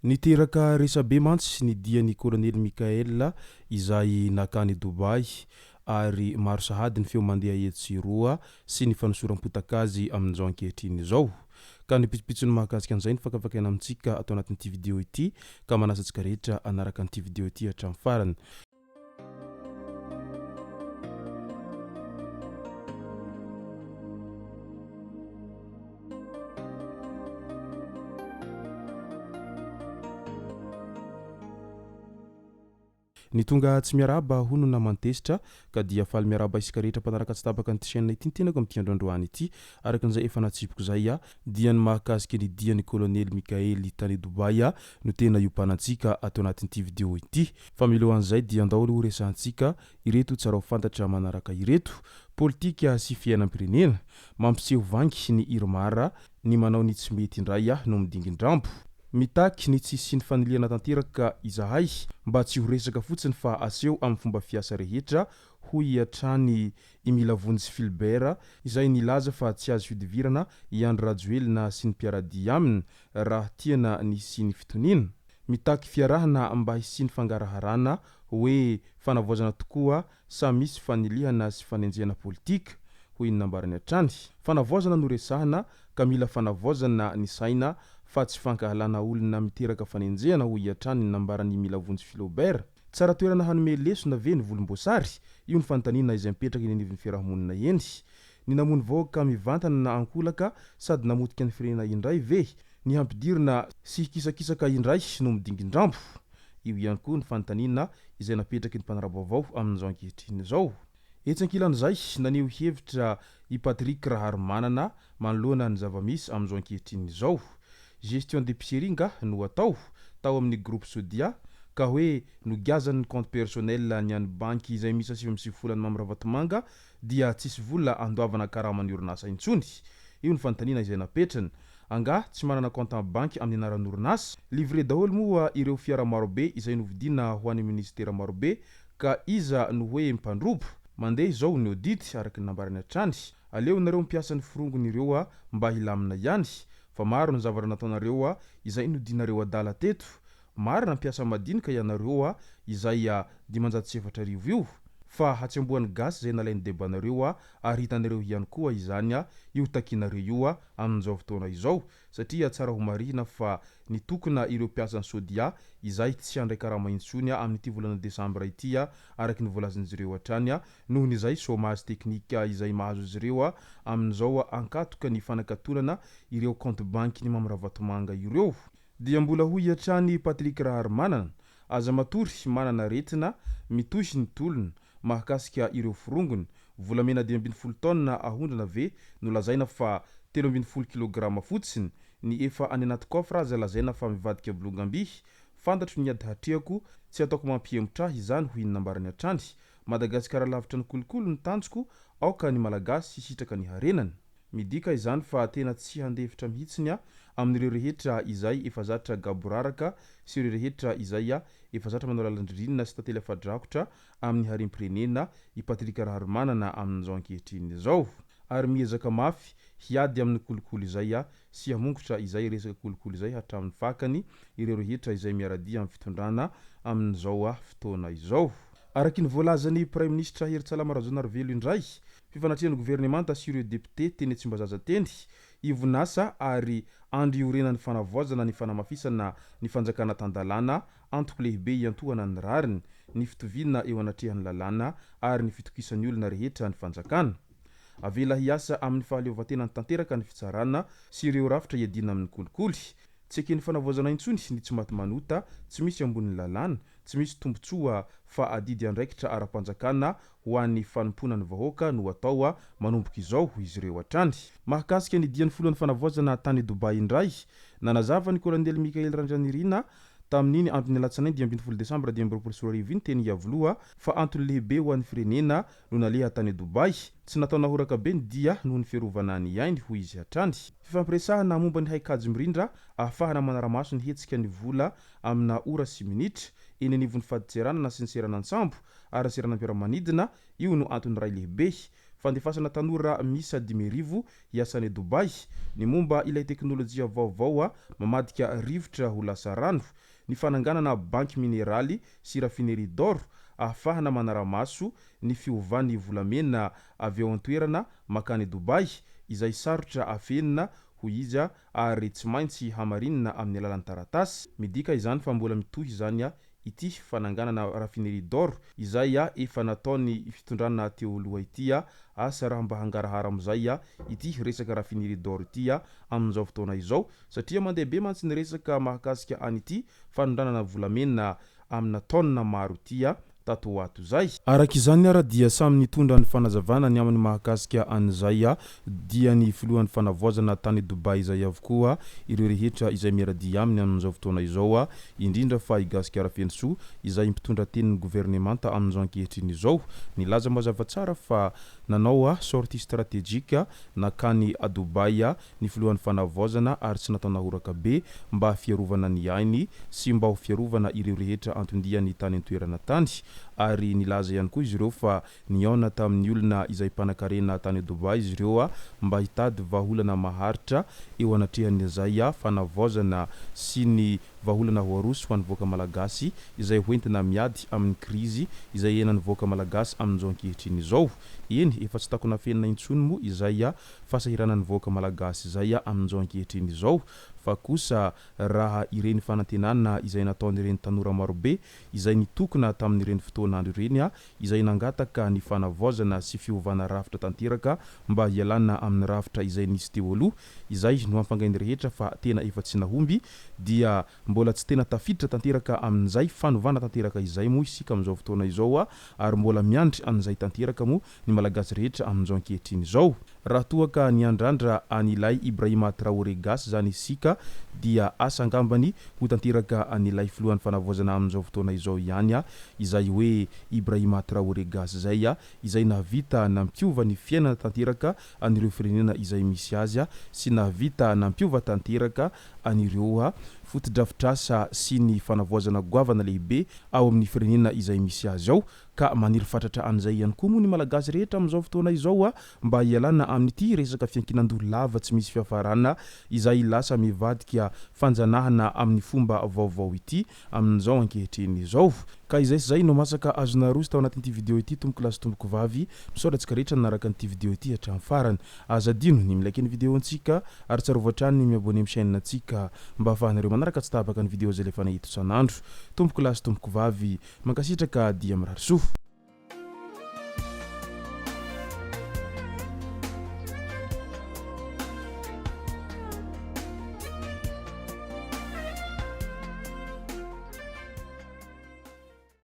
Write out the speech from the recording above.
Niteraka resabe mantsy ny dian'ny kolonely Mickaël izay nakany Dubaï ary maro sahady ny feo mandeha etsy sy eroa sy ny fanosoram-potaka azy amin'izao ankehitriny izao. Ka ny pitsopitsony mahakasika an'izay no fakafakaina amintsika ato anatin'ity video ity ka manasa antsika rehetra hanaraka an'ity video ity hatramin'ny farany. Ny tonga tsy miarahaba hono naman-tezitra ka dia faly miarahaba isika rehetra mpanaraka tsy tapaka an'ity chaîne ity ny tenako amin'ity andro androany ity. Araka an'izay efa natsipiko izay dia ny mahakasika ny dian'ny kolonely Mickaël tany Dubaï no tena iompanantsika ato anatin'ity video ity. Fa milohan'izay dia andao aloha horesahantsika ireto tsara ho fantatra manaraka ireto, Politika sy fiainam-pirenena, mampiseho vangy ny IRMAR, ny manao ny tsy mety indray no midingin-drambo. Mitaky ny tsy hisian'ny fanilihana tanteraka izahay mba tsy ho resaka fotsiny fa aseho amin'ny fomba fiasa rehetra, hoy hatrany i Milavonjy Philbert izay nilaza fa tsy azo ihodivirana i Andry Rajoelina sy ny mpiara-dia aminy raha tiana ny hisian'ny fitoniana. Mitaky fiarahana mba hisian'ny fangaraharana hoe fanavaozana tokoa sa misy fanilihana sy fanenjehana politika, hoy ny nambarany hatrany. Fanavaozana no resahana ka mila fanavaozana ny saina fa tsy fankahalana olona miteraka fanenjehana, hoy hatrany ny nambaran'i Milavonjy Philobert. Tsara toerana hanome lesona ve ny volomboasary? Io ny fanontaniana izay mipetraka eny anivon'ny fiarahamonina eny. Ny namono vahoaka mivantana na ankolaka sady namotika ny firenena indray ve ny hampidirina sy hikisakisaka indray no midingin-drambo? Io ihany koa ny fanontaniana izay napetraky ny mpanara-baovao amin'izao ankehitriny izao. Etsy ankilan'izay, naneho hevitra i Patrick Raharimanana manoloana ny zava-misy amin'izao ankehitriny izao. Gestion d'épicerie nga no atao tao amin'ny groupe Sodia ka hoe nogiazany ny compte personnel ny an'ny banky izay miisa 99 an'i Mamy Ravatomanga dia tsisy vola andoavana karaman'ny orinasa intsony? Io ny fanontaniana izay napetrany. Angaha tsy manana compte en banque amin'ny anaran'orinasa? Livré daholo moa ireo fiara marobe izay novidiana ho an'ny minisitera marobe ka iza no hoe mpandrobo? Mandeha izao ny audit araka ny nambarany hatrany. Aleo nareo mpiasa ny forongony ireo mba hilamina ihany fa maro ny zavatra nataonareo izay nodianareo adala teto. Marina mpiasa madinika ianareo izay 4500 io fa hatsembohan'ny gasy izay nalain'ny debanareo ary hitanareo ihany koa izany io takianareo io amin'izao fotoana izao satria tsara ho marihina fa nitokona ireo mpiasan'ny Sodia izay tsy handray karama intsony amin'ity volana desambra ity araka ny voalazan'izy ireo hatrany noho ny izay chômage technique izay mahazo azy ireo amin'izao ankatoka ny fanakatonana ireo compte banky-n'i Mamy Ravatomanga ireo. Dia mbola hoy hatrany Patrick Raharimanana, Aza matory manana aretina, mitohy ny tolona, mahakasika ireo forongony, volamena 15 taonina ahondrana ve no lazaina fa 13 kilograma fotsiny, ny efa any anaty coffre aza lazaina fa mivadika bolongam-by, fantatro ny ady hatrehako, tsy ataoko mampihemotra ahy izany hoy ny nambarany hatrany. Madagasikara lavitra ny kolikoly ny tanjoko, aoka ny Malagasy hisitraka ny harenany. Midika izany fa tena tsy handefitra mihitsiny aho amin'ireo rehetra izay efa zatra gaboraraka sy ireo rehetra izay efa zatra manao lalan-dririnina sy tantely afa-drakotra amin'ny harem-pirenena i Patrick Raharimanana amin'izao ankehitriny izao ary miezaka mafy hiady amin'ny kolikoly izay sy hamongotra izay resaka kolikoly izay hatramin'ny fakany ireo rehetra izay miara-dia amin'ny fitondrana amin'izao fotoana izao. Araky ny voalazan'ny Praiminisitra Herintsalama Rajaonarivelo indray, fifanatrehan'ny governemanta sy ireo depiote teny Tsimbazaza teny, ivon'asa ary andry iorenan'ny fanavaozana ny fanamafisana ny fanjakana tan-dalàna, antoko lehibe iantohana ny rariny, ny fitoviana eo anatrehan'ny lalàna ary ny fitokisan'ny olona rehetra ny fanjakana. Avela hiasa amin'ny fahaleovantenany tanteraka ny fitsarana sy ireo rafitra iadiana amin'ny kolikoly. Tsy eken'ny fanavaozana intsony ny tsy maty manota, tsy misy ambonin'ny lalàna, tsy misy tombontsoa fa adidy andraikitra ara-panjakana ho an'ny fanompoana ny vahoaka no atao manomboka izao, hoy izy ireo hatrany. Mahakasika ny dian'ny filohan'ny fanavaozana tany Dubaï indray, nanazava ny kolonely Michael Randrianirina tamin'iny andron'ny alatsinainy 15 desambra 2025 iny teny Iavoloha fa antony lehibe ho an'ny firenena no naleha tany Dubaï. Tsy natao nahoraka be ny dia noho ny fiarovana ny ainy, hoy izy hatrany. Fifampiresahana momba ny haikajy mirindra ahafahana manara-maso ny hetsika ny vola amina ora sy minitra, eny anivon'ny fadintseranana sy ny seranan-tsambo ary ny seranam-piaramanidina, io no antony iray lehibe. Fandefasana tanora miisa 5000 hiasa any Dubaï, ny momba ilay teknolojia vaovao mamadika rivotra ho lasa rano, ny fananganana banky mineraly sy raffinerie d'or ahafahana manara-maso ny fiovan'ny volamena avy ao an-toerana makany Dubaï izay sarotra afenina hoy izy ary tsy maintsy hamarinina amin'ny alalan'ny taratasy. Midika izany fa mbola mitohy izany ity fananganana raffinerie d'or izay efa nataon'ny fitondrana teo aloha ity. Asa raha mba hangarahara amin'izay ity resaka raffinerie d'or ity amin'izao fotoana izao satria mandeha be mantsy ny resaka mahakasika an'ity fanondranana volamena amina taonina maro ity tato ho ato izay. Araka izany ara dia samy nitondra ny fanazavana ny amin'ny mahakasika an'izay dia ny filohan'ny fanavaozana tany Dubaï izay avokoa ireo rehetra izay miara-dia aminy amin'izao fotoana izao, indrindra fa i Gasikara Fenosoa izay mpitondra tenin'ny governemanta amin'izao ankehitriny izao. Nilaza mazava tsara fa nanao sortie stratégique nankany Dubaï ny filohan'ny fanavaozana ary tsy natao nahoraka be mba fiarovana ny ainy sy mba ho fiarovana ireo rehetra anton-diany tany an-toerana tany. Ary nilaza ihany koa izy ireo fa nihaona tamin'ny olona izay mpanankarena tany Dubaï izy ireo mba hitady vahaolana maharitra eo anatrehan'izay fanavaozana sy ny vahaolana ho aroso ho an'ny vahoaka malagasy izay hoentina miady amin'ny krizy izay iainan'ny vahoaka malagasy amin'izao ankehitriny izao. Eny, efa tsy takona afenina intsony moa izay fahasahiranan'ny vahoaka malagasy izay amin'izao ankehitriny izao fa kosa raha ireny fanantenana izay nataon'ireny tanora marobe izay nitokona tamin'ireny fotoan'andro ireny izay nangataka ny fanavaozana sy fiovana rafitra tanteraka mba hialana amin'ny rafitra izay nisy teo aloha izay no hampangain'ny rehetra fa tena efa tsy nahomby dia mbola tsy tena tafiditra tanteraka amin'izay fanovana tanteraka izay moa isika amin'izao fotoana izao ary mbola miandry an'izay tanteraka moa ny malagasy rehetra amin'izao ankehitriny izao. Raha toa ka niandrandra an'ilay Ibrahima Traoré gasy izany isika dia asa angambany ho tanteraka an'ilay filohan'ny fanavaozana amin'izao fotoana izao ihany izay hoe Ibrahima Traoré gasy izay izay nahavita nampiova ny fiainana tanteraka an'ireo firenena izay misy azy sy nahavita nampiova tanteraka an'ireo fotodrafitrasa sy ny fanavaozana goavana lehibe ao amin'ny firenena izay misy azy ao. Ka maniry fatratra an'izay ihany koa moa ny Malagasy rehetra amin'izao fotoana izao mba hialana amin'ity resaka fiankinan-doha lava tsy misy fiafarana izay lasa mivadika fanjanahana amin'ny fomba vaovao ity amin'izao ankehitriny izao. Ka izay sy izay no masaka azo naroso tao anatin'ity video ity tompoko lahy sy tompoko vavy. Misaotra antsika rehetra nanaraka an'ity video ity hatramin'ny farany. Aza adino ny mi-like ny video antsika ary tsarovy hatrany ny mi-abonner amin'ny chaîne antsika mba ahafahanareo manaraka tsy tapaka ny video izay alefanay eto isan'andro. Tompoko lahy sy tompoko vavy, mankasitraka dia mirary soa.